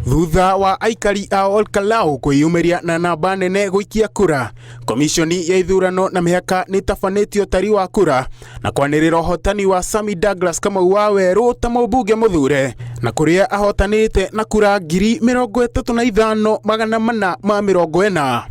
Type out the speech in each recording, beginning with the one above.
Thutha wa aikari a Olkalau kwĩyumĩria na namba nene gũikia kura, komishoni ya ithurano na mĩhaka nĩ ĩtabanĩtie ũtari wa kura na kwanĩrĩra ũhotani wa Sammy Douglas Kamau wa Werũ ta mũmbunge mũthure, na kũrĩa ahotanĩte na kura 35,440.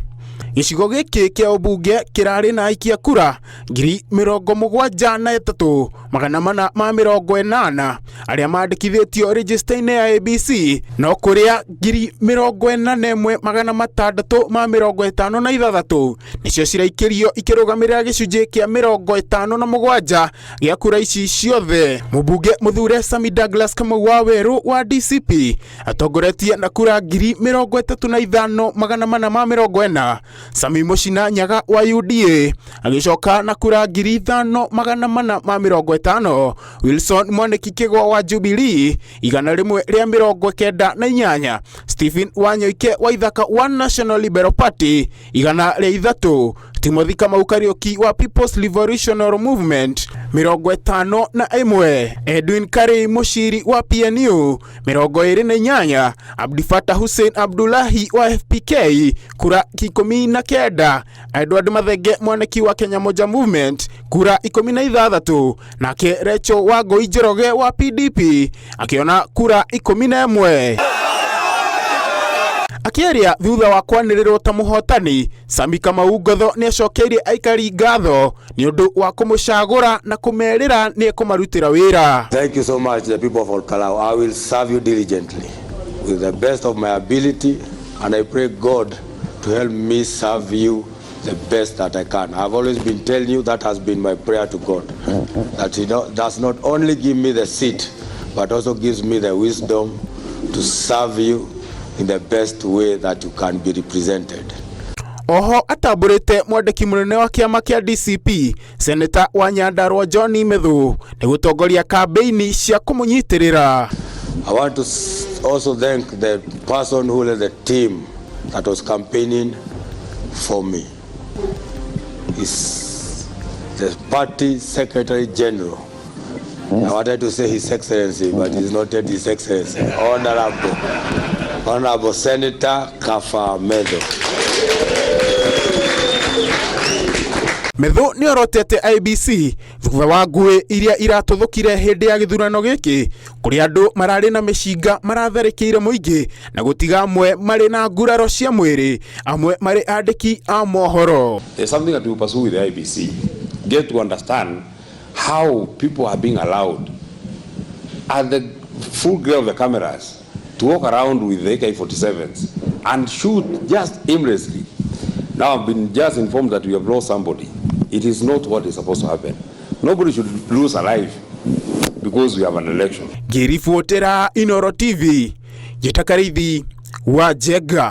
Gĩcigo gĩkĩ kĩa ũmbunge kĩrarĩ na aikia kura 73,480 arĩa mandĩkithĩtio rĩjĩsta-inĩ ya ABC, no kũrĩa 41,656 nĩcio ciraikĩrio ikĩrũgamĩrĩra gĩcunjĩ kĩa 57 gĩa kura ici ciothe. Mũmbunge mũthure Sammy Douglas Kamau wa Werũ wa DCP atongoretie na kura 35,440. Sammy Mũcina Nyaga wa UDA agĩcoka na kura 5,450. Wilson Mwaniki Kĩgwa wa Jubilee 198. Stephen Wanyoike wa Ithaka One National Liberal Party 103. Timothy Kamau Kariuki wa People's Revolutionary Movement 51. Edwin Karei Muciri wa PNU 28. Abdifatah Hussein Abdullahi wa FPK kura 19. Edward Mathenge Mwaniki wa Kenya Moja Movement kura 16, nake Rachel Wangui Njoroge wa PDP akiona kura 11. Akĩaria thutha wa kwanĩrĩrwo ta mũhotani, Sammy Kamau Ngotho nĩ acokeirie aikari ngatho nĩ ũndũ wa kũmũcagũra na kũmerĩra nĩ ekũmarutĩra wĩra. Thank you so much, the people of Olkalau. I will serve you diligently with the best of my ability, and I pray God to help me serve you the best that I can. I've always been telling you that has been my prayer to God, that He does not only give me the seat, but also gives me the wisdom to serve you in the best way that you can be represented. Oho atambũrĩte mwandĩki mũnene wa kĩama kĩa DCP, Seneta wa Nyandarua John Methu, nĩ gũtongoria kambĩini cia kũmũnyitĩrĩra. I want to also thank the person who led the team that was campaigning for me. He's the party secretary general. I wanted to say His Excellency, but he's not yet His Excellency. Honorable Senator Kaffa Methu. Methu nĩ orotete IEBC thutha wa ngũĩ iria iratuthũkire hĩndĩ ya gĩthurano gĩkĩ, kũrĩa andũ mararĩ na mĩcinga maratharĩkĩire mũingĩ na gũtiga amwe marĩ na nguraro cia mwĩrĩ, amwe marĩ andĩki a mohoro. There's something that we pursue with the IEBC. Get to understand how people are being allowed at the full glare of the cameras to walk around with the AK-47s and shoot just aimlessly. Now I've been just informed that we have lost somebody. It is not what is supposed to happen. Nobody should lose a life because we have an election. Ngĩribotera Inooro TV, Njĩta Karĩithi wa Njenga.